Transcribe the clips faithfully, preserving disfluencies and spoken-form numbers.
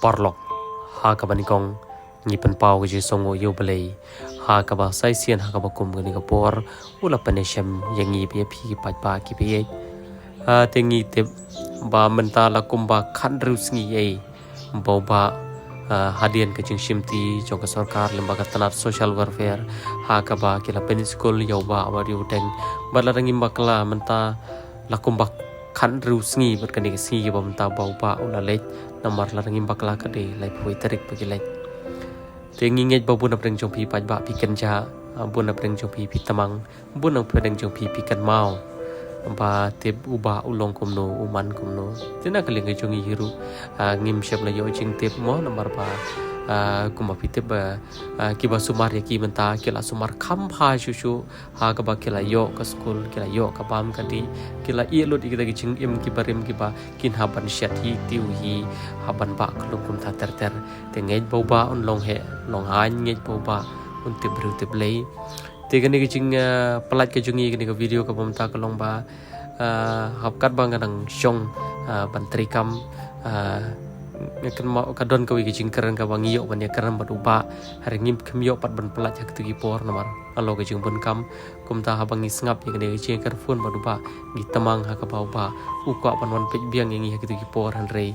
Paralok, ha kaba nyngkong ngi pynpaw ka jingsngewnguh ïa U Blei ha kaba sa shisien ha kaba kum kane ka por u la pynshem ïa ngi bad ïa phi ki paidbah kiba ïeit. Ah, te ngi tip ba mynta la kumba khathynriew sngi ei ba u bah, ah, hadien ka jingshimti jong ka sorkar lyngba ka tnat social welfare ha kaba ki la pynskul ïa u bah bad ïa u deng. Bad lada ngim bakla mynta la kumba khathynriew sngi bad kane ka sngi kaba mynta ba u bah u la leit, namar lada ngim bakla ka dei laiphew tarik ba ki leit. Te ngi ngeit ba bun na pdeng jong phi paidbah phi kynjah, ah, bun na pdeng jong phi phi tmang, bun na pdeng jong phi phi kynmaw ba tip u bah u long kumno, u man kumno. Te na ka liang ka jong ngi hi ruh, ah, ngim shym la ïoh jingtip mo, namar ba, ah, kumba phi tip ba, ah, kiba sumar ïa ki mynta ki la sumar kham bha shuh shuh, ha kaba ki la ïoh ka skul, ki la ïoh ka bam ka dih, ki la ïeh lut ïa kita ki jingim kiba rim kiba kin hap ban shet hi, tiew hi, hap ban bah ka lum kumta ter ter. Te ngeit ba u bah un long heh long haiñ, ngeit ba u bah un tip briew tip Blei. Te kane ka jing, ah, pyllait ka jong ngi kane ka video kaba mynta ka long ba, ah, hap katba nga dang shong, ah, ban trei kam, ah, nga kynmaw ka don kawei ka jingkren kaba ngi ïoh ban ïakren bad u bah, hynrei ngim kham ïoh pat ban pyllait ha kito ki por namar halor ka jingbun kam. Kumta haba ngi sngap ïa kane ka jingkren phone bad u bah ngi tmang ha kaba u bah u kwah ban wan peit biang ïa ngi ha kito ki por, hynrei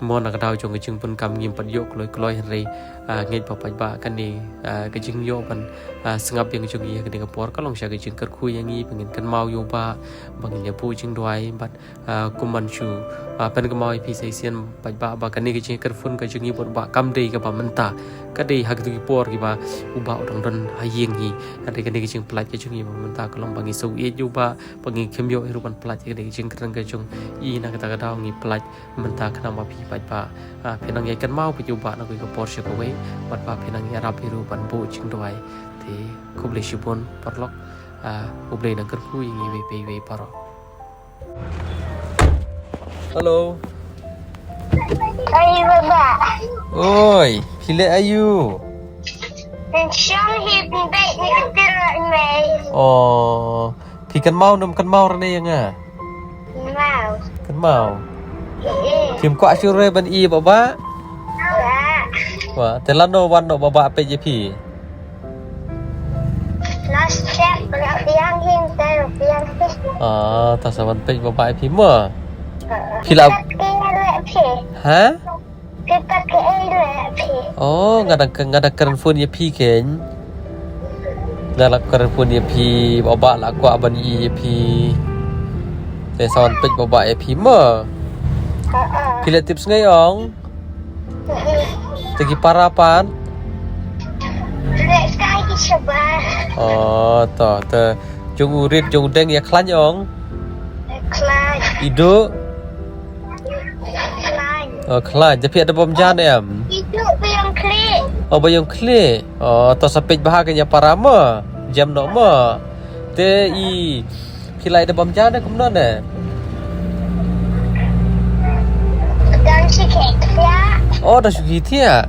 mo na ka daw jong ka jingbun kam ngim pat ïoh kloi kloi, hynrei, ah, ngeit ba paidbah kane, ah, ka jingïoh ban, ah, sngap ïa ka jong ngi ha kane ka por ka long sha ka jingkyrkhu ïa ngi ba ngin kynmaw ïa u bah, ba ngin ïa buh jingduwai bad, ah, kum ban shu, ah, pynkynmaw ïa phi sa shisien paidbah ba kane ka jingkren phone ka jong ngi bad u bah kam dei kaba mynta, ka dei ha kito ki por kiba u bah u dang don ha ïing hi. Hynrei kane ka jingpyllait ka jong ngi ba mynta ka long ba ngi shu ïeit ïa u bah, ba ngi kham ïoh hi ruh ban pyllait ïa kane ka jingkren ka jong i. Na kata ka daw ngi pyllait mynta khnang ba phi paidbah, ah, phin nang ïai kynmaw bad ïa u bah na kawei ka por sha kawei bad ba phin nang ïarap hi ruh ban buh jingduwai. Te khublei shibun paralok, ah, U Blei un kyrkhu ïa ngi iwei pa iwei baroh. Hello. Oi, baba. Oi, phi leh aïu? Pynshong hi pynbeit na ka tyrwa mei. Oh, phi kynmaw ne ym kynmaw re ne ïa nga? Kynmaw. Kynmaw. Eh. Phim kwah shuh re ban ïoh baba? Kwah. Wah, te lano wan noh baba peit ïa phi? Last step, biang hin, biang hin. Ah, ta sa wan peit baba ïa phi mo. Phi la. Phi pat ke ei re phi. Ha? Phi pat ke ei re phi. Oh, nga dang, nga dang kren phone ïa phi kein. Nga la kren phone ïa phi, baba la kwah ban ïoh ïa phi. Te sa wan peit baba ïa phi mo. Phi la tip sngi ong. Te ki para pat? Leh skai ki shabar. Oh, to, te jong u rit jong u deng ïa khlaiñ ong. Khlaiñ. Iduh? Khlaiñ. Oh, khlaiñ. Te phi da bam jan em? Iduh ba ïong khlieh. Oh, ba ïong khlieh. Oh, to sa peit bha ka ïa para mo. Jem noh mo. Te i Phi la da bam jan ne kumno ne? Dang shu thiah. Oh, dang shu thiah.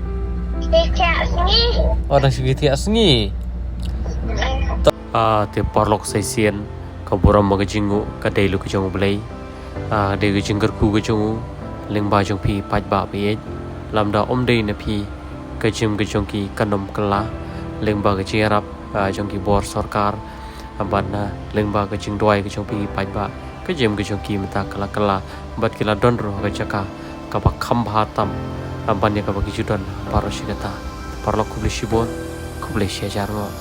Thiah sngi. Oh, dang shu thiah sngi. Ah, te paralok sa shisien ka burom bad ka jingnguh ka dei lut ka jong U Blei. Ah, dei ka jingkyrkhu ka jong u lyngba jong phi paidbah ba ïeit. Lymda ym dei na phi, ka jingim ka jong ki kan ym kylla lyngba ka jingïarap, ah, jong ki bor sorkar. Bad na lyngba ka jingduwai ka jong phi paidbah, ka jingim ka jong ki mynta ka la kylla bad ki la don ruh ha ka jaka kaba kham bha tam. Bad ïa kaba ki ju don baroh shi katta. Paralok khublei shibun, khublei shi hajar nguh.